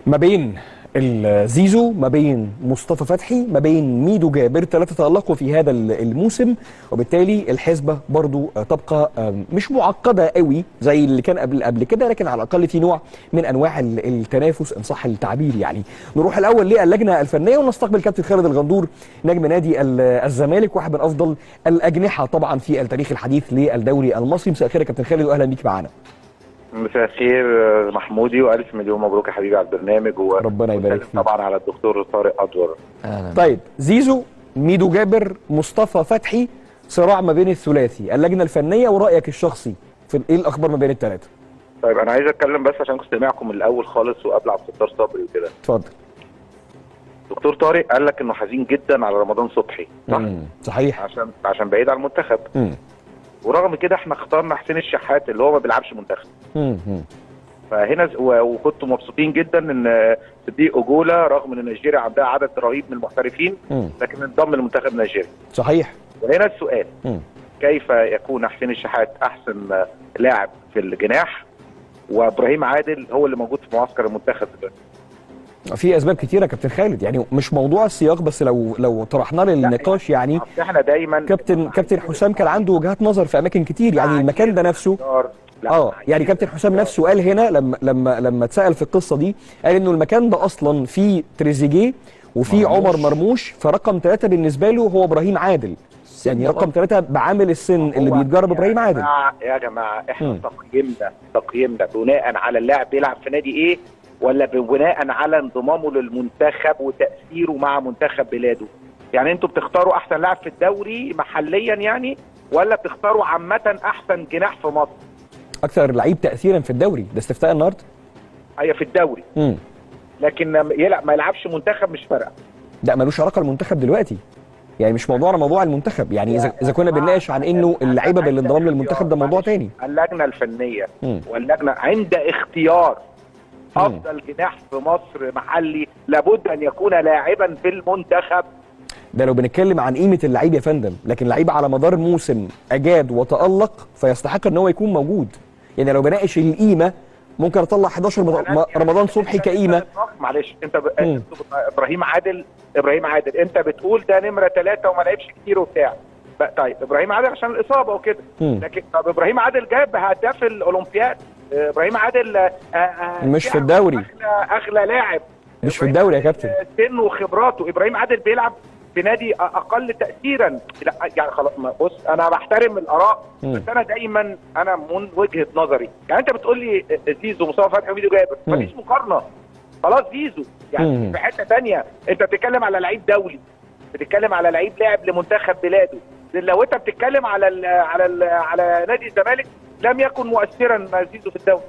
ما بين زيزو، ما بين مصطفى فتحي، ما بين ميدو جابر، ثلاثة تألقوا في هذا الموسم، وبالتالي الحسبة برضو تبقى مش معقدة قوي زي اللي كان قبل كده، لكن على الأقل في نوع من أنواع التنافس إن صح التعبير. يعني نروح الأول للجنة الفنية ونستقبل كابتن خالد الغندور نجم نادي الزمالك، واحد من أفضل الأجنحة طبعا في التاريخ الحديث للدوري المصري. مساء الخير يا كابتن خالد وأهلا بيك معانا. مساء الخير محمودي، والف مليون مبروك يا حبيبي على البرنامج، وربنا يبارك فيك طبعا على الدكتور طارق ادور. طيب، زيزو، ميدو جابر، مصطفى فتحي، صراع ما بين الثلاثي، اللجنة الفنية ورايك الشخصي في ايه الاخبار ما بين الثلاثة؟ طيب انا عايز اتكلم بس عشان كنت سامعكم من الاول خالص وقبل عبد الستار صبري وكده. اتفضل. دكتور طارق قال لك انه حزين جدا على رمضان صبحي، صح؟ صحيح، عشان بعيد عن المنتخب. ورغم كده احنا اخترنا حسين الشحات اللي هو ما بيلعبش منتخب. فهنا وكنتوا مبسوطين جدا ان صديق اجولا رغم ان نيجيريا عندها عدد رهيب من المحترفين لكن انضم للمنتخب النيجيري. صحيح. وهنا السؤال، كيف يكون حسين الشحات احسن لاعب في الجناح وابراهيم عادل هو اللي موجود في معسكر المنتخب دلوقتي؟ في اسباب كتيرة يا كابتن خالد، يعني مش موضوع السياق بس، لو طرحناه للنقاش يعني احنا دايما كابتن حسام كان عنده وجهات نظر في اماكن كتير، يعني المكان ده نفسه يعني كابتن حسام نفسه قال هنا لما اتسال في القصة دي قال انه المكان ده اصلا فيه تريزيجيه وفي عمر مرموش، فرقم 3 بالنسبة له هو ابراهيم عادل، يعني رقم 3 بعامل السن اللي بيتجرب ابراهيم عادل. يا جماعة احنا تقييمنا بناء على اللاعب بيلعب في نادي ايه، ولا بناء على انضمامه للمنتخب وتأثيره مع منتخب بلاده؟ يعني انتوا بتختاروا احسن لاعب في الدوري محليا يعني، ولا بتختاروا عامة احسن جناح في مصر؟ اكثر لعيب تأثيرا في الدوري، ده استفتاء النهارده. ايوه في الدوري. لكن يلعب ما يلعبش منتخب مش فارقه. ده ملوش علاقة المنتخب دلوقتي، يعني مش موضوعنا موضوع المنتخب، يعني اذا كنا بنناقش عن انه اللعيبة بالانضمام للمنتخب ده موضوع تاني. اللجنة الفنية واللجنة عند اختيار افضل جناح في مصر محلي لابد ان يكون لاعبا في المنتخب. ده لو بنتكلم عن قيمة اللعيب يا فندم، لكن لعيب على مدار موسم اجاد وتالق فيستحق ان هو يكون موجود. يعني لو بناقش القيمة ممكن اطلع 11 رمضان صبحي كقيمه. معلش انت ابراهيم عادل، ابراهيم عادل انت بتقول ده نمره 3 وما لعبش كتير وبتاع. طيب ابراهيم عادل عشان الاصابة وكده، لكن طب ابراهيم عادل جاب هداف الاولمبياد، ابراهيم عادل مش في الدوري، اغلى لاعب مش في الدوري يا كابتن، سنة وخبراته. ابراهيم عادل بيلعب في نادي اقل تاثيرا. لا يعني خلاص، بص انا بحترم الاراء، بس انا دايما انا من وجهه نظري، يعني انت بتقول لي زيزو مصطفى فتحي وميدو جابر، مفيش مقارنة، خلاص زيزو يعني في حتة ثانية. انت بتتكلم على لعيب دولي، بتتكلم على لعيب لاعب لمنتخب بلاده. لو انت بتتكلم على ال على ال على نادي الزمالك لم يكن مؤثرا زيزو في الدوري،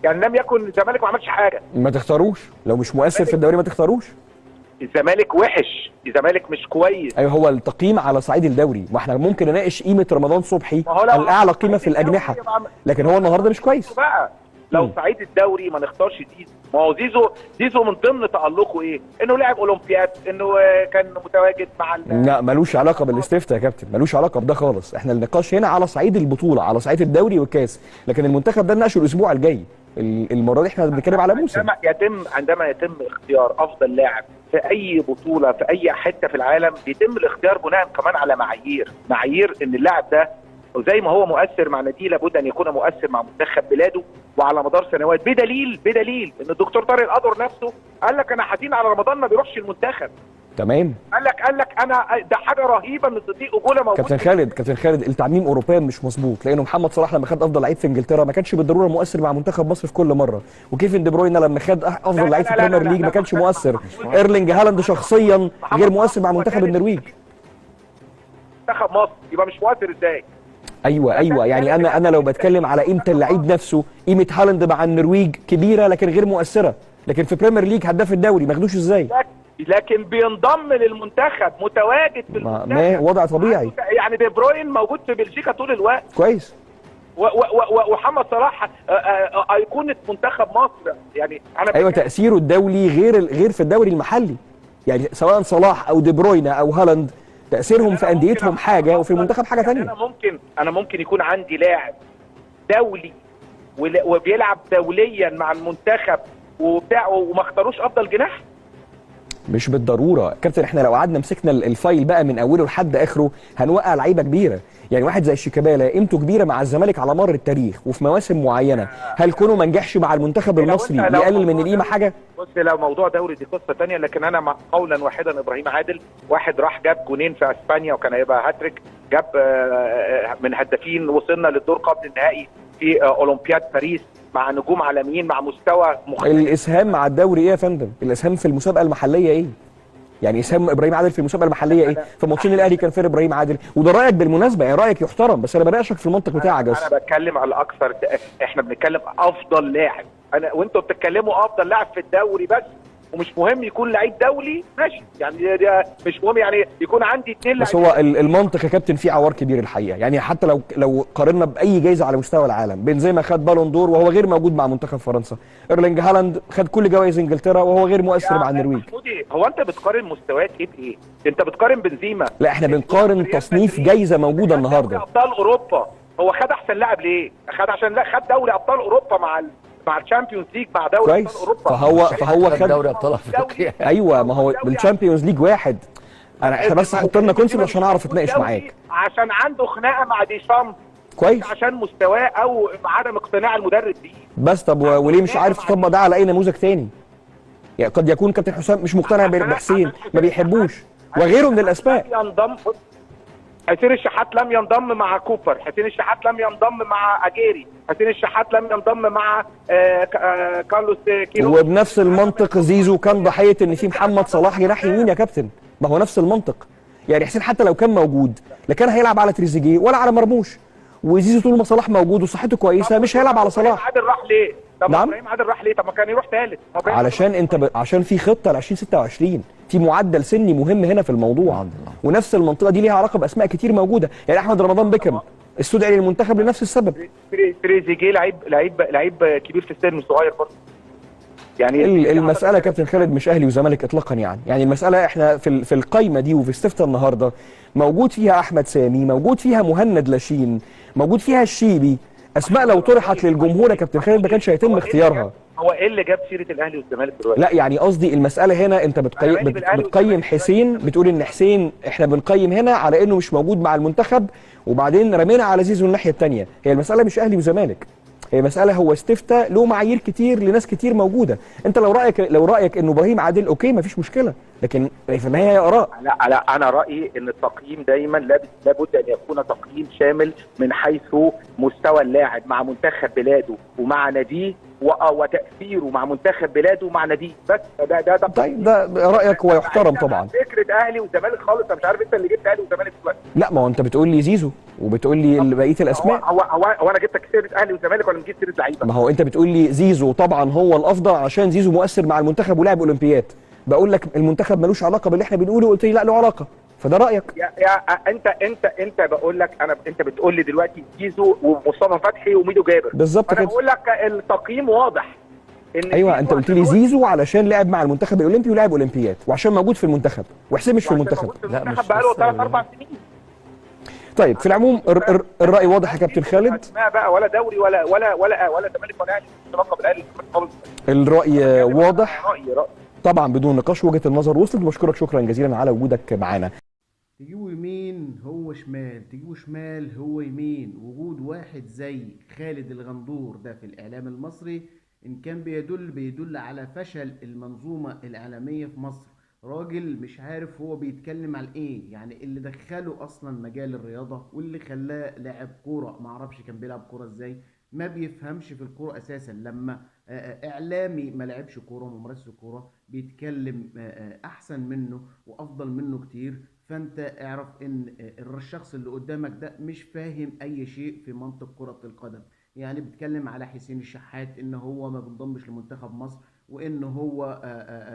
يعني لم يكن الزمالك ما عملش حاجة. ما تختاروش لو مش مؤثر في الدوري، ما تختاروش. الزمالك وحش، الزمالك مش كويس. ايوه هو التقييم على صعيد الدوري، ما احنا ممكن نناقش قيمة رمضان صبحي الاعلى قيمة في الاجنحة، لكن هو النهارده مش كويس بقى. لو صعيد الدوري ما نختارش زيزو، ما هو زيزو من ضمن تألقه ايه؟ انه لعب اولمبياد، انه كان متواجد مع لا ملوش علاقة بالاستفتاء يا كابتن، ملوش علاقة بده خالص. احنا النقاش هنا على صعيد البطولة، على صعيد الدوري والكاس، لكن المنتخب ده نناقشه الاسبوع الجاي. المرة دي احنا بنتكلم على موسم. عندما يتم اختيار افضل لاعب في اي بطوله في اي حتة في العالم، بيتم الاختيار بناء كمان على معايير ان اللاعب ده وزي ما هو مؤثر مع ناديه لابد ان يكون مؤثر مع منتخب بلاده وعلى مدار سنوات. بدليل ان الدكتور طارق القدر نفسه قال لك انا حزين على رمضان ما بيروحش المنتخب. تمام. قال لك انا ده حاجة رهيبة ان صديق اجولا موجود. كابتن خالد التعميم اوروبيا مش مظبوط، لانه محمد صلاح لما خد افضل لعيب في انجلترا ما كانش بالضرورة مؤثر مع منتخب مصر في كل مرة، وكيفن دي بروين لما خد افضل لعيب في البريمير ليج ما كانش مؤثر، ايرلينج هالاند شخصيا غير مؤثر مع منتخب النرويج. منتخب مصر يبقى مش مؤثر ازاي؟ ايوه يعني انا لو بتكلم على قيمة اللعيب نفسه، قيمة هالاند مع النرويج كبيرة لكن غير مؤثرة، لكن في بريمير ليج هداف الدوري ما خدوش ازاي؟ لكن بينضم للمنتخب، متواجد في المنتخب، ما وضع طبيعي. يعني دي بروين موجود في بلجيكا طول الوقت كويس، ومحمد صلاح ايقونة منتخب مصر يعني. انا ايوه تاثيره الدولي غير في الدوري المحلي، يعني سواء صلاح او دي بروين او هالاند تاثيرهم في انديتهم حاجة وفي المنتخب حاجة ثانية. يعني انا ممكن يكون عندي لاعب دولي وبيلعب دوليا مع المنتخب وبتاع وما اختاروش افضل جناح. مش بالضرورة كابتن، احنا لو قعدنا مسكنا ال file بقى من اوله لحد اخره هنوقع لعيبة كبيرة. يعني واحد زي شيكابالا قيمته كبيرة مع الزمالك على مر التاريخ وفي مواسم معينة، هل كونه ما نجحش مع المنتخب المصري يقلل من القيمة حاجة؟ بص، لو موضوع دوري دي قصة ثانية، لكن انا مع قولا واحدا ابراهيم عادل واحد راح جاب جونين في اسبانيا وكان هيبقى هاتريك، جاب من هدافين، وصلنا للدور قبل النهائي في اولمبياد باريس مع نجوم عالميين مع مستوى مختلف. الاسهام مع الدوري ايه يا فندم؟ الاسهام في المسابقة المحلية ايه؟ يعني اسهام ابراهيم عادل في المسابقة المحلية ايه؟ في ماتشين الاهلي كان فين ابراهيم عادل؟ وده رايك بالمناسبة، يعني رايك يحترم، بس انا بناقشك في المنطق بتاعك بس. انا بتكلم على اكثر، احنا بنتكلم افضل لاعب، انا وانتوا بتتكلموا افضل لاعب في الدوري بس، ومش مهم يكون لعيب دولي، ماشي يعني مش مهم يعني يكون عندي اثنين. بس هو المنطق يا كابتن فيه عوار كبير الحقيقة، يعني حتى لو قارنا باي جايزة على مستوى العالم، بنزيما خد بالون دور وهو غير موجود مع منتخب فرنسا، ايرلينج هالاند خد كل جوائز انجلترا وهو غير مؤثر مع النرويج. هو انت بتقارن مستويات ايه بايه؟ انت بتقارن بنزيما؟ لا، احنا بنقارن تصنيف جايزة موجودة النهارده. ابطال اوروبا، هو خد احسن لاعب ليه؟ خد عشان لا خد دوري ابطال اوروبا مع ال Champions League، مع دوري ابطال اوروبا. فهو خد دوري ابطال افريقيا. ايوه، ما هو بال Champions League واحد. احنا بس حط لنا concept عشان اعرف اتناقش معاك. عشان عنده خناقه مع ديشامب، كويس، عشان مستواه او عدم اقتناع المدرب بيه. بس طب وليه مش عارف تطبق ده على اي نموذج تاني؟ يعني قد يكون كابتن حسام مش مقتنع بحسين، ما بيحبوش، وغيره من الاسماء. حسين الشحات لم ينضم مع كوبر، حسين الشحات لم ينضم مع اجيري، حسين الشحات لم ينضم مع كارلوس كيروش. وبنفس المنطق زيزو كان ضحية ان في محمد صلاح جناح يمين يا كابتن، ما هو نفس المنطق. يعني حسين حتى لو كان موجود لا كان هيلعب على تريزيجيه ولا على مرموش، وزيزو طول ما صلاح موجود وصحته كويسة مش هيلعب على صلاح. عادل راح ليه؟ طب نعم؟ ابراهيم عادل راح ليه؟ طب ما كان يروح ثالث. علشان انت عشان في خطه ل 2026، في معدل سني مهم هنا في الموضوع. ونفس المنطقة دي ليها علاقة باسماء كتير موجودة، يعني احمد رمضان بيكم استدعي للمنتخب لنفس السبب. تريزيجيه لعيب لعيب لعيب كبير في السن صغير برضه. يعني المسالة كابتن خالد مش اهلي وزمالك اطلاقا، يعني المسالة احنا في القايمة دي وفي استفتاء النهارده موجود فيها احمد سامي، موجود فيها مهند لاشين، موجود فيها الشيبي، اسماء لو طرحت للجمهور يا كابتن خالد ما كانش هيتم اختيارها. هو ايه اللي جاب سيره الاهلي والزمالك دلوقتي؟ لا يعني قصدي المسالة هنا انت بتقيم حسين، بتقول ان حسين احنا بنقيم هنا على انه مش موجود مع المنتخب، وبعدين رمينا على زيزو الناحية الثانية. هي المسالة مش اهلي وزمالك، هي مسالة هو استفتاء له معايير كتير لناس كتير موجودة. انت لو رايك انه ابراهيم عادل okay مفيش مشكلة، لكن في النهاية هي اراء. لا انا رايي ان التقييم دايما لابد ان يكون تقييم شامل من حيث مستوى اللاعب مع منتخب بلاده ومع ناديه وتاثيره مع منتخب بلاده ومع ناديه، بس ده طيب ده رايك ويحترم طبعا. فكرة اهلي وزمالك خالص، انا مش عارف انت اللي جبت اهلي وزمالك دلوقتي. لا ما هو انت بتقول لي زيزو وبتقول لي بقية الاسماء. هو انا جبتك سيره اهلي وزمالك ولا نجيب سيره لعيبة؟ ما هو انت بتقول لي زيزو طبعا هو الافضل عشان زيزو مؤثر مع المنتخب ولاعب اولمبياد. بقول لك المنتخب ملوش علاقة باللي احنا بنقوله، قلت لي لا له علاقة، فده رايك. يا انت بقول لك انا، انت بتقول لي دلوقتي زيزو ومصطفى فتحي وميدو جابر بالظبط كده. انا بقول لك التقييم واضح ان ايوه انت قلت لي زيزو علشان لعب مع المنتخب الاولمبي ولعب اولمبياد وعشان موجود في المنتخب، وحسين مش في المنتخب. لا مش بقى له 3 4 سنين. طيب في العموم الراي واضح يا كابتن خالد. ما بقى ولا دوري ولا ولا ولا ولا زمالك ولا اهلي، علاقة بالاهلي خالص. الراي واضح طبعا بدون نقاش، وجهه النظر وصلت. وبشكرك شكرا جزيلا على وجودك معانا. تجيبه يمين هو شمال، تجيبه شمال هو يمين. وجود واحد زي خالد الغندور ده في الإعلام المصري إن كان بيدل على فشل المنظومة الإعلامية في مصر. راجل مش عارف هو بيتكلم على إيه، يعني اللي دخله أصلا مجال الرياضة واللي خلاه لاعب كورة، معرفش كان بيلعب كورة إزاي، ما بيفهمش في الكورة أساسا. لما إعلامي ما لعبش كورة وما مارسش كورة بيتكلم أحسن منه وأفضل منه كتير، فأنت اعرف إن الشخص اللي قدامك ده مش فاهم أي شيء في منطق كرة القدم. يعني بيتكلم على حسين الشحات إن هو ما بينضمش لمنتخب مصر وإن هو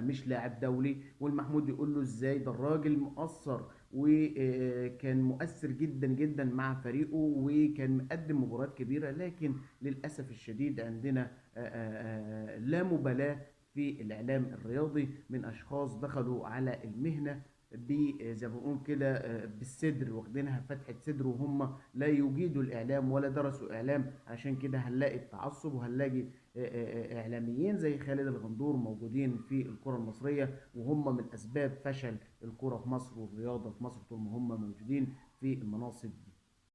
مش لاعب دولي، والمحمود يقول له إزاي ده الراجل مقصر وكان مؤثر جدا جدا مع فريقه وكان مقدم مباريات كبيرة. لكن للأسف الشديد عندنا لا مبالاة في الإعلام الرياضي من أشخاص دخلوا على المهنة زي ما بنقول كده بالصدر، واخدينها فتحة صدر، وهم لا يجيدوا الإعلام ولا درسوا إعلام. عشان كده هنلاقي التعصب وهنلاقي اعلاميين زي خالد الغندور موجودين في الكره المصرية، وهم من اسباب فشل الكره في مصر والرياضة في مصر طول ما هم موجودين في المناصب دي.